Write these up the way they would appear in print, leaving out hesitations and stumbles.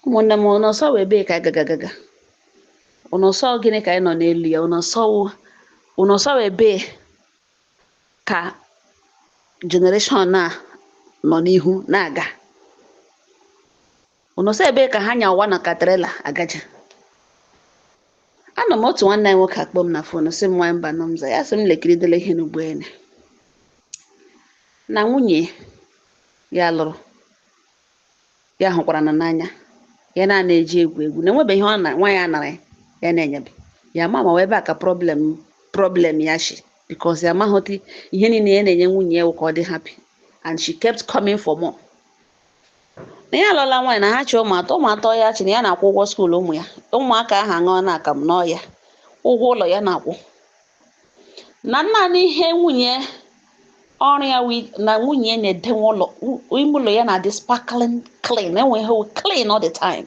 Ụmụnne m, ụnụ sọ wee bee ka gagagaga, ụnụ sọ gịnị ka anyị nọ n'elu ya? Ụnụ sọ, ụnụ sọ wee bee ka generation a nọ n'ihu na-aga? Ụnụ sọ ebe ka ha nya ụwa na katrela agaja? Anọ m, otu nwanne anyị nwoke akpọ m na phone, sị m, "Nwa mba nọ m za." Ya sị m lekiridele ihe n'ugbo ene na nwunye ya lụrụ, ya hụkwara na n'anya ya na na-eji egwu egwu na enwebeghị ihe ọ na nwa ya nara ya na-enyebe ya ma ebe a ka problem ya shi, because ya amaghị ihe niile ya na-enye nwunye ya ka ọ dị happy, and she kept coming for more. Na ya alụọla nwaanyị, na ha chi ụmụ atọ, ụmụ atọ ya chi, na ya na-akwụ ụgwọ school ụmụ ya, ụmụaka ahụ aṅụọ na akamụ n'ọya, ụgwọ ụlọ ya na-akwụ, na naanị ihe nwunye ọrụ ya na nwunye na-edenwe ụlọ, ime ụlọ ya na-adị sparkling clean, enwe ihe clean all the time,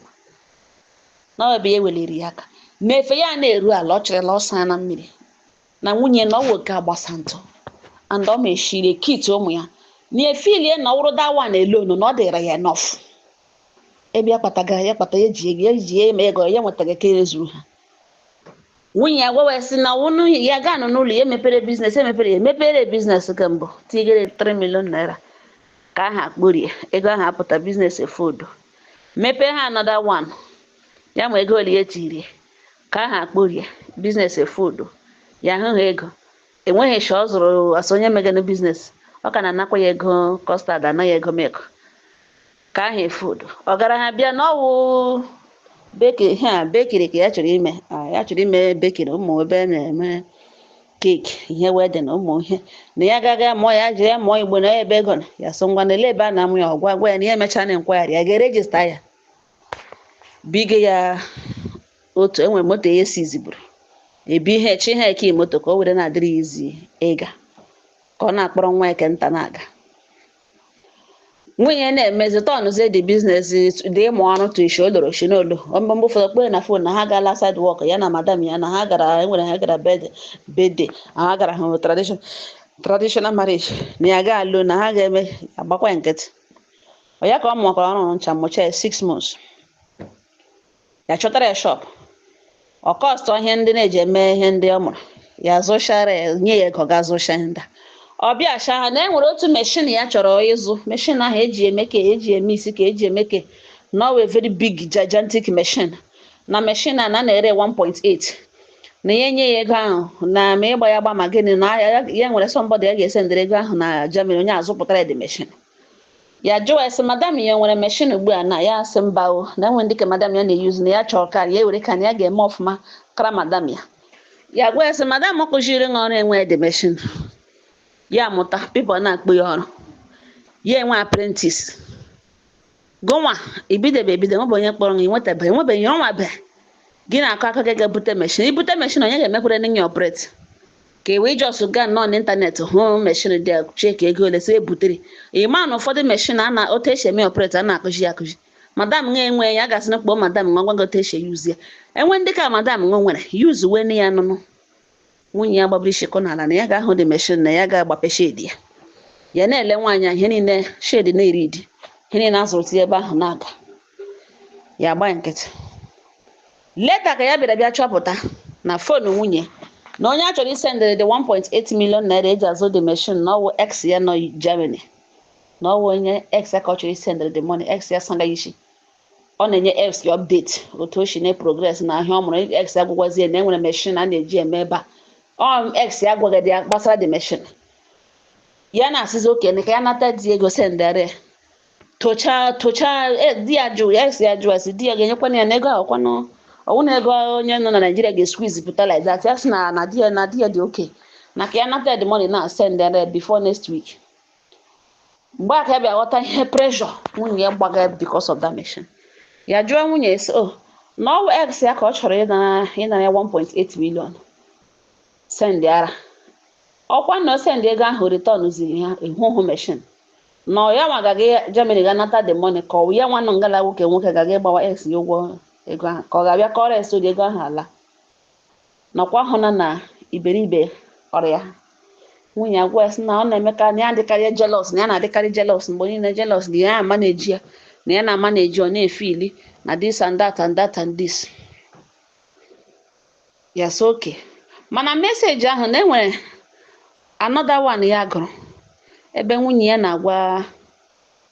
na ọ ebe ya weliri ya aka na efe ya na-eru ala, ọ chịrịla ọsọ ya na mmiri, na nwunye na ọ nwoke agbasa ntụ and ọ ma eshiri kit ụmụ ya na efilie, na ọ wụrụ that one alone na ọ dịrị ya enough. Ebe ya kpataga ya kpata ya ji ego ya ji eme ego ya nwetaga ka ezuru ha. Nwunye ya gwawa sị na wụnụ ya gaa nọ n'ụlọ ya emepere business, emepere ya emepere business ke mbụ, tigere 3 million naira ka aha akpụrie ego ahụ apụta, business efodo, mepee ha another one, ya ma ego ole ya tiri ka aha akpụrie, business efodo, ya ahụ ha ego enweghị shi ọ zụrụ asị onye megana business, ọ ka na-anakwa ya ego custard, anaghị ego milk ka ahụ efodo. Ọ gara ha bịa na ọwụ bakery ha, bakery ka ya chọrọ ime, ya chọrọ ime bakery, ụmụ ebe a na-eme cake, ihe wedding, ụmụ ihe, na ya gaga mụọ ya, jiri ya mụọ Igbo na ebe ego na ya so ngwa na ele ebe a na-amụ ya. Ọgwa gwa ya na ya emechaa na enquiry, ya ga-e register ya, bige ya otu enwe moto ya esiziburu ebi ihe chi ha eke moto ka o were na-adịrị ya izi ịga, ka ọ na-akpọrọ nwa eke nta na-aga. Nwunye na-emezi tọnụzie dị business dị ịmụ ọrụ tụ ishi oloro shi n'olu mgbe ụfọdụ kpee na phone na ha gaala side work, ya na madam ya, na ha gara enwere ha gara birthday, ha gara hụ traditional marriage, na ya ga alụ na ha ga-eme agbakwa nkịtị. Ọ ya ka ọ mụkwara ọrụ ncha mụcha ya 6 months, ya chọtara ya shop, ọ cost ihe ndị na-eji eme ihe ndị ọ mụrụ, ya zụchara ya, nye ya ego ga zụcha ihe ndị a. Ọ bịa sha ha na e nwere otu machine ya chọrọ ịzụ, machine ahụ eji eme ka eji eme isi, ka eji eme ka na ọ wee very big gigantic machine, na machine a na na-ere 1.8, na ya enye ya ego ahụ na ma ịgba ya gba ma gịnị, na ya nwere somebody ya ga-esendịrị ego ahụ na Germany, onye azụpụtara the machine. Ya jụwa ya sị madam ya nwere machine ugbu a, na ya sị mba o, na enwe ndị ka madam ya na-eyuzu, na ya chọrọ ka ya ewere ka na ya ga-eme ọfụma kara madam ya. Ya gwa ya sị madam kụziri ha ọrụ enwe the machine, ya mụta people na-akpụ ya ọrụ, ya enwe apprentice. Gụnwa ibidebe ebido, nwebe onye kpọrọ gị nwetabe, enwebeghị ọnwa be gị na-akọ aka gị ga-ebute machine, ibute machine, onye ga-emekwere nye operate ka e wee just gaa nnọọ n'ịntanetị hụ machine dị a, check ego ole sị ebutere. Ị ma na ụfọdụ machine a na otu esi eme operate a na-akụzi ya akụzi. Madam nwa enwe ya gasị na kpọọ madam nwa gwa gị otu esi eyuzi ya, enwe ndị ka madam nwa nwere yuzu wee ya nụnụ. Nwunye ya gbabiri shikọ n'ala na ya ga-ahụ dị machine, na ya ga-agbape shed ya, ya na-ele nwaanyị ihe niile shed na-eri idi, ihe niile azụrụ tinye ebe ahụ na-aga, ya agba nkịtị. Later ka ya bịara bịa chọpụta na phone nwunye na onye a chọrọ isendịrị the 1.8 million naira eji azụ the machine, na ọwụ ex ya nọ Germany, na ọwụ onye ex ya ka ọ chọrọ isendịrị the money. Ex ya sanga isi, ọ na-enye ex ya update otu o si na progress na ahịa ọ mụrụ. Ex ya gwagwazie na enwere machine a na-eji eme ebe a. Ọ ex ya gwagadi ya gbasara the machine. Ya na-asịzi okenye ka ya nata di ego sendịrị ya, tocha tocha di ya jụ ya, ex ya jụ, asị di ya ga-enyekwana ya na ego ahụ kwanụ, ọwụ na ego onye nọ na Naịjirịa ga-esqueeze pụta like that. Ya sị na na di ya dị oke na ka ya nata the money na send ya before next week. Mgbe a ka ya bịa ghọta ihe pressure nwunye ya gbaga because of that machine. Ya jụọ nwunye sị o na ọwụ ex ya ka ọ chọrọ ịnara ya 1.8 million send ara ọkwa na o send ego ahụ, return ziri ha ịhụhụ machine, na ọ ya nwa gaga Germany ga nata the money, ka ọ ya nwa nọ ngala nwoke nwoke gaga ịgbawa ex ya ụgwọ ego ahụ, ka ọ ga-abịa kọrọ ya sori ego ahụ ala nakwa hụ na iberibe ọrịa. Nwunye agwa ya sị na ọ na-emekarị na ya adịkarị jealous, na ya na-adịkarị jealous mgbe niile, jealous na ya ama na-eji ya Na ya na-ama na-eji ọ na-efili na this and that and that and this. Ya sị okay. Mana message ahụ na enwere another one ya gụrụ ebe nwunye ya na-agwa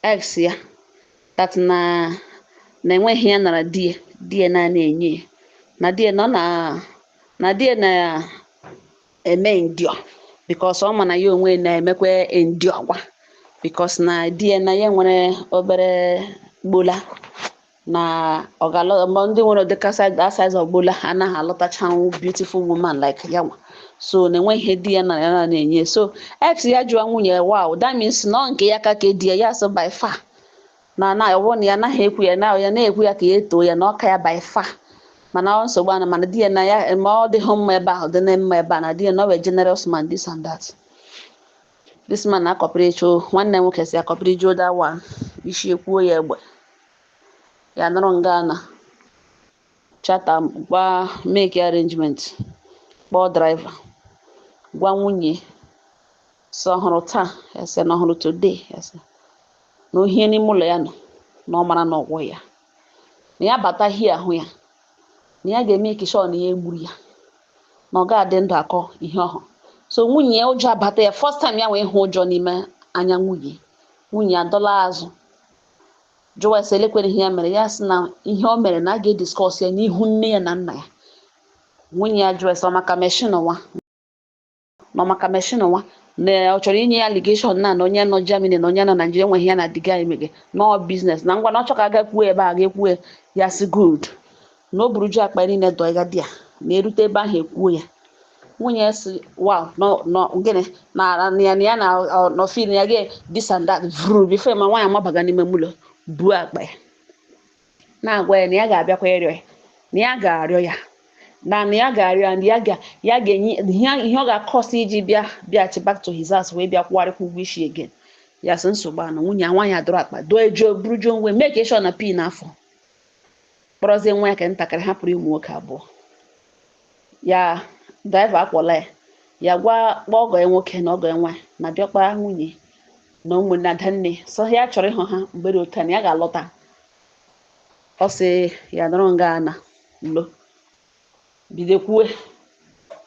ex ya that na enweghị ya nara di ya, di ya na na-enye ya, na di ya nọ na di ya na-eme endure because ọ ma na ya onwe na-emekwa endure gwa, because na di ya na ya nwere obere gbola na ọ ga-alụ ndị nwere ụdịka that size of gbola anaghị alọtachanwu beautiful woman like ya nwa. So na enweghị ihe di ya na ya na-enye. So ex ya jụọ nwunye, wow, that means na ọ nke ya ka di ya, ya sị by far na ọ bụrụ na ya anaghị ekwu ya na ya na-ekwu ya ka ya etoo ya na ọka ya by far, mana ọ nsogbu ana, mana di ya na ya ma ọ dịghị mma ebe ahụ dị na mma ebe a, na di ya na ọ wee generous man, this and that. This man na-akọpịrị ịchụ nwanne nwoke si akọpịrị juo that one isi ekwuo ya egbe ya nọrọ nga na chata gwa make arrangement, kpọọ driver, gwa nwunye sị ọhụrụ taa, ya sị na ọhụrụ today, ya sị na ohie n'ime ụlọ ya nọ na ọ mara na ọgwụ ya, na ya bata hie ahụ ya, na ya ga-eme ikisho na ya egburu ya, na ọ ga-adị ndụ akọ ihe ọhụrụ. So nwunye ya ụjọ abata ya first time ya wee hụ ụjọ n'ime anya nwunye. Nwunye adọla azụ jụwa sị elekwere ihe ya mere, ya sị na ihe o mere na a ga-ediskọs ya n'ihu nne ya na nna ya. Nwunye ya jụwa sị ọ maka machine nwa, na ọ maka machine nwa, na ọ chọrọ inye ya allegation na onye nọ Germany na onye nọ Nigeria enweghị ya na diga emege no business, na ngwa na ọ chọ ka a ga kwuo ebe a ga-ekwuo ya, sị good, na o buru ju akpa ya niile dọga di ya na erute ebe ahụ ekwuo ya. Nwunye ya sị wow, no no, gịnị na na ya na ya na nọ feel ya ga this and that vru before ma nwaanyị amabaga n'ime ụlọ buo akpa ya, na-agwa ya na ya ga-abịakwa ịrịọ ya, na ya ga-arịọ ya, na ya ga-arịọ ya, na ya ga-enye ihe ọ ga-akọsị iji bịa bịaghachi back to his house wee bịa kwụgharịkwa ụgwọ isi again. Ya sị nsogbu anọ. Nwunye nwaanyị adọrọ akpa doo ejuo buru juo nwe mee ka ịshọ na pin afọ kpọrọzie nwa ya ka ntakịrị hapụrụ ụmụ nwoke abụọ ya. Driver akpọla ya, ya gwa kpọọ ọgọ ya nwoke na ọgọ ya nwaanyị na diọkpara nwunye na ụmụnne adanne sọ ya chọrọ ịhụ ha mgbe dị otu a na ya ga-alọta. Ọ sị ya nọrọ nga na lo bido kwuwe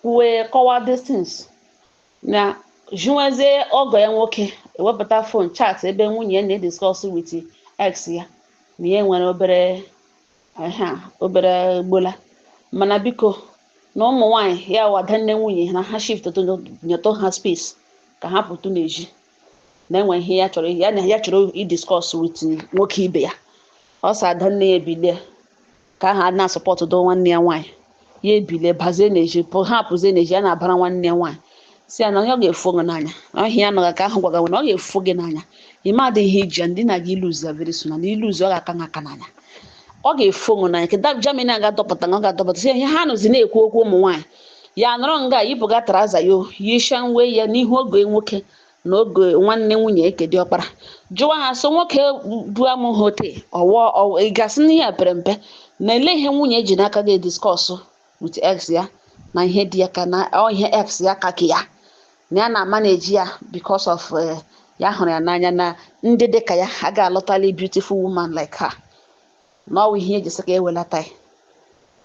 kwuwe kọwaa distance na jụnwezie ọgọ ya nwoke ewepụta phone chat ebe nwunye ya na-ediscuss with ex ya na ya nwere obere ha obere gbola, mana biko na ụmụ nwanyị ya wada nne nwunye na ha shift nyetụ ha space ka ha pụtụ n'ezi, na enwe ihe ya chọrọ ya na ya chọrọ idiscuss with nwoke ibe ya. Ọ sị ada nne ya ebilie ka aha na-asọpọtụ do nwanne ya nwaanyị, ya ebilie bazie n'ezi ha pụzie n'ezi, ya na-abara nwanne ya nwaanyị si ya na ọ ga-efu gị n'anya na ọhịa ya nọga ka ahụ gwaga na ọ ga-efu gị n'anya, ime adịghị ihe iji ya ndị na gị iluzu ya very soon, na iluzu ọ ga-aka aka n'anya, ọ ga-efu gị n'anya kedụ Germany a ga-adọpụta ọ ga-adọpụta si ihe ha nọzi na-ekwu okwu ụmụ nwaanyị. Ya nọrọ nga yipụga trouser ya yisha nwe ya n'ihu oge nwoke na oge nwanne nwunye eke diọkpara jụwa ha so nwoke bu amụ hote ọwọ ị gasị n'ihe a pere mpe na ele ihe nwunye ji n'aka ga-ediskọs with ex ya na ihe dị ya ka na ọ ihe ex ya ka ya na ya na-amaneji ya because of ya hụrụ ya n'anya na ndị dị ka ya a ga-alọtali beautiful woman like her, na ọwụ ihe eji sị ka ewelata ya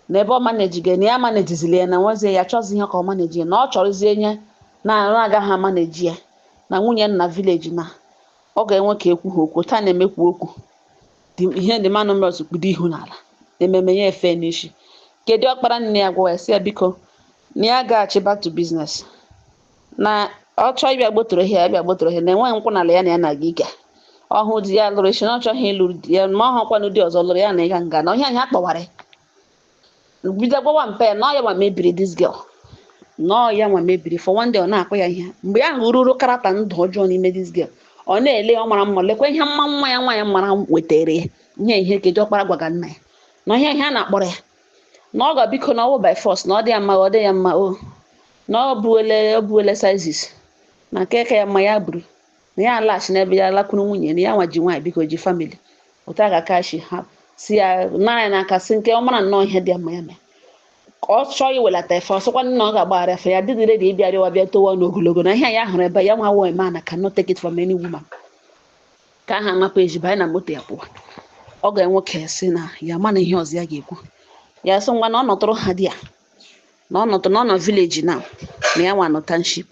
na ebe ọ manejiga na ya manejizili ya na nwezie ya chọzi ihe ka ọ maneji ya na ọ chọrọzie nye na arụ agaghị amaneji ya na nwunye nna village na ọ ga-enwe ka ekwu ha okwu taa na-emekwu okwu ihe dị manụ mọs kpudo ihu n'ala ememe ya efe n'isi. Kedu ọkpara nne ya gwa ya sị ya biko na ya gaghachi back to business, na ọ chọọ ịbịa gbotoro ihe ya bịa gbotoro ihe na enweghị nkwụ n'ala ya na ya na-aga ike ọhụ di ya lụrụ isi na ọ chọghị ịlụ di ya ma ọ hụkwanụ di ọzọ lụrụ ya na ịga nga na ọhịa anyị akpọwara ya. Bido gwawa mpe ya na ọ ya nwa mebiri this girl, na ọ ya nwa mebiri for one day ọ na-akụ ya ihe mgbe ya hụrụ ruru karata ndụ ọjọọ n'ime this girl, ọ na-ele ọ mara mma lekwa ihe mma nwa ya nwaanyị mara wetara ya ihe ihe kedu ọkpara gwaga nna ya na ọhịa ihe a na-akpọrọ ya na ọ ga biko na ọwụ by force na ọ dị ya mma ọ dị ya mma o na ọ buole sizes na nke ka ya mma ya buru na ya alaghachi n'ebe ya lakwuru nwunye na ya nwa ji nwaanyị biko ji family ụta ga-akashi ha si ya nara ya n'aka si nke ọ mara nnọọ ihe dị ya mma ya mee ka ọ chọọ iwelata efe ọsọkwa nna ọ ga-agbaghara efe ya dịdị ready ịbịa rịọwa bịa towa n'ogologo na ihe ya hụrụ ebe ya nwa wo man cannot take it from any woman ka aha mapụ eji banye na moto ya pụwa. Ọ ga nwoke sị na ya mana ihe ọzọ ya ga-ekwu. Ya sị ngwa na ọ nọtụrụ ha di ya, na ọ nọtụ na ọ nọ village na na ya nwa nọ township,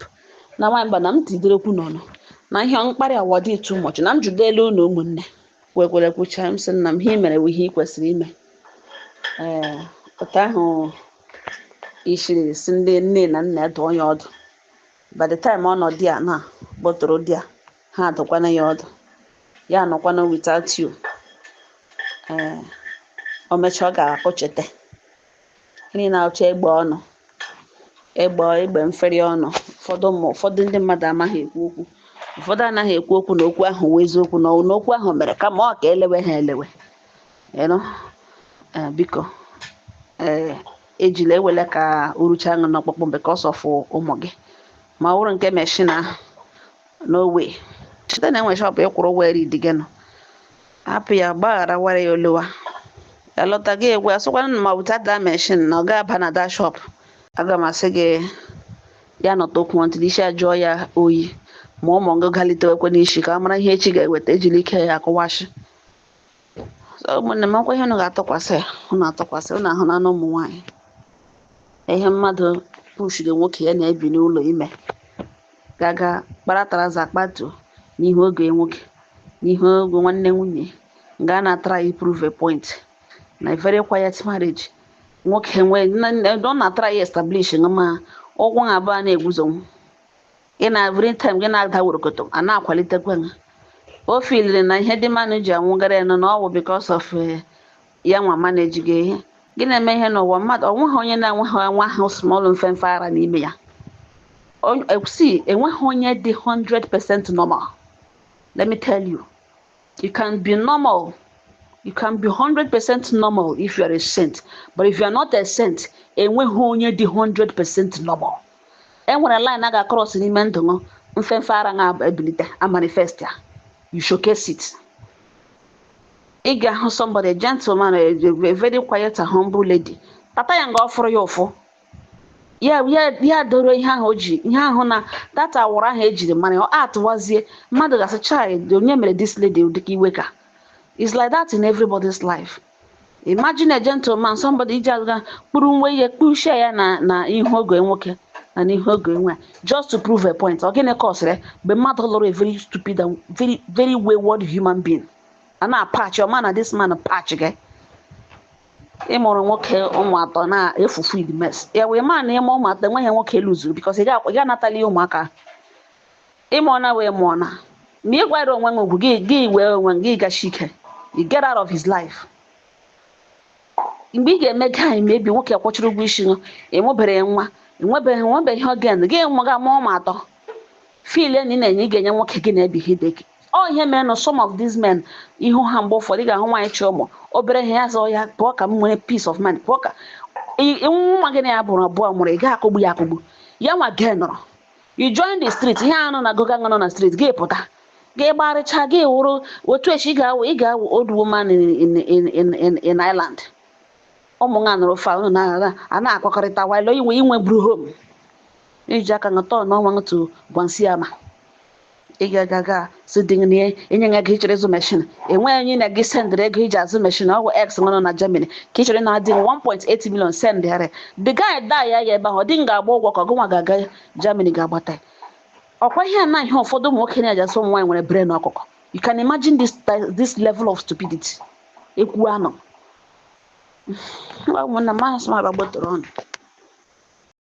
na nwaanyị mba na m tidere okwu n'ọnụ na ihe mkparị awa dị too much, na m jidelu unu ụmụnne kwekwere kwucha. M sị nna m, ihe i mere bụ ihe ị kwesịrị ime. Ee, otu ahụ ishiri si ndị nne na nna dụọ ya ọdụ, by the time ọ nọ di ya na kpọtụrụ di ya, ha adụkwana ya ọdụ, ya nọkwana without you. Ee, o mechaa ọ ga-akpọchete ndị na-achọ egbe ọnụ, egbe egbe mferi ọnụ. Ụfọdụ ụmụ, ụfọdụ ndị mmadụ amaghị ekwu okwu, ụfọdụ anaghị ekwu okwu na okwu ahụ wụ eziokwu, na okwu ahụ mere kama ọ ka elewe ha elewe. You Biko, ee, ejila ewele ka urucha aṅụ n'ọkpụkpụ because of ụmụ gị, ma ọ bụrụ nke machine ahụ, no way. Site na enwe shop ịkwụrụ ụgwọ eri dị gị nọ, hapụ ya, gbaghara, wara ya olowa ya lọta gị egwu asịkwana ma without that machine na ọ ga-aba na that shop. Aga m asị gị ya nọta okwu ntị isi ajụọ ya oyi, ma ụmụ gị galitewekwe n'isi ka a mara ihe echi ga-eweta. Ejila ike ya akụwashi. So ụmụnne m, ọkwa ihe unu ga-atụkwasị, unu atụkwasị, unu ahụ na ụmụ nwaanyị, ihe mmadụ pushiri nwoke ya na-ebi n'ụlọ ime gaga kpara taraza kpatuo n'ihu oge nwoke, n'ihu oge nwanne nwunye nga na try prove a point na a very quiet marriage. Nwoke nwee ọ na try establish ma ụgwọ abụọ na-eguzo ị na every time gị na-ada worokoto a na-akwalitekwa ha. O filiri na ihe dị mmanụ ji anwụgara ya nọ na ọ bụ because of ya nwa manage gị ihe gị na-eme ihe n'ụwa mmadụ. Ọ nweghị onye na-enweghị nwa ahụ small mfemfe ara n'ime ya. See, enweghị onye dị 100% normal. Let me tell you, you can be normal, you can be 100% normal if you are a saint, but if you are not a saint, enweghị onye dị 100% normal. Enwere line a ga-across n'ime ndụ ṅụ, mfemfe ara na-ebilite a manifest ya, you showcase it. Ị ga-ahụ somebody, a gentleman, a very quiet and humble lady, tata ya nga ọ fụrụ ya ụfụ, ya doro ihe ahụ o ji ihe ahụ na data awụrụ ahụ ejiri mara ya, ọ atụwazie mmadụ ga-asị, "Chai, onye mere this lady dịka iwe?" Ka it's like that in everybody's life. Imagine a gentleman, somebody iji aga kpụrụ nwe ihe kpuchie ya na ihu oge nwoke na n'ihu oge nwe, just to prove a point. Ọ gịnị kọsịrị mgbe mmadụ lụrụ a very stupid and very very wayward human being a na-apatch ọma na this man patch gị? Ịmụrụ nwoke ụmụ atọ na-efufu in the mess ya wee maa na ịmụ ụmụ atọ enweghị nwoke luzuru, because ị ga-anatali ụmụaka. Ịmụọ na wee mụọ na ma ị gwara onwe gị ugwu gị, gị wee onwe gị gachi ike, you get out of his life. Mgbe ị ga-eme guy mebi nwoke kwọchiri ụgwọ isi gị, ịmụbere ya nwa, enwebeghị enwebeghị ogen gị mụga mụọ ụmụ atọ, feel na ị na-enye, ị ga-enye nwoke gị na-ebi headache. Ọ ihe mere na some of these men, ihu ha mgbe ụfọdụ ị ga-ahụ nwaanyị chị ụmụ obere ihe ya zọ ya pụọ ka m nwere peace of mind, pụọ ka nwa gị na ya bụrụ abụọ mụrụ, ị gaghị akụgbu ya akụgbu ya nwa gị nọrọ. You join the street, ihe anụ na goga nọ na street, gị pụta gị gbarịcha gị wụrụ otu echi ị ga-awụ old woman in Ireland. Ụmụ nwa nụrụ fa unu na a na-akwakọrịta while inwe buru home iji aka ṅụtọ n'ọnwa ṅụtụ gwansi ama ị ga-aga ga si dị na enye gị ego ịchọrọ ịzụ machine. Enweghị onye na gị sendịrị ego iji azụ machine. Ọ bụ ex nọ na Germany ka ị chọrọ na adị 1.8 million sendịrị the guy die ya ya ebe ahụ ọ dị m ga-agba ụgwọ ka ọgụnwa ga-aga Germany ga-agbata ya. Ọkwa ihe a na ihe ụfọdụ ụmụ nwoke na-eji asụ ụmụ nwaanyị nwere brain ọkụkọ. You can imagine this level of stupidity. Ekwu anọ ụmụnna m, asụ m agbagotoro ọnụ.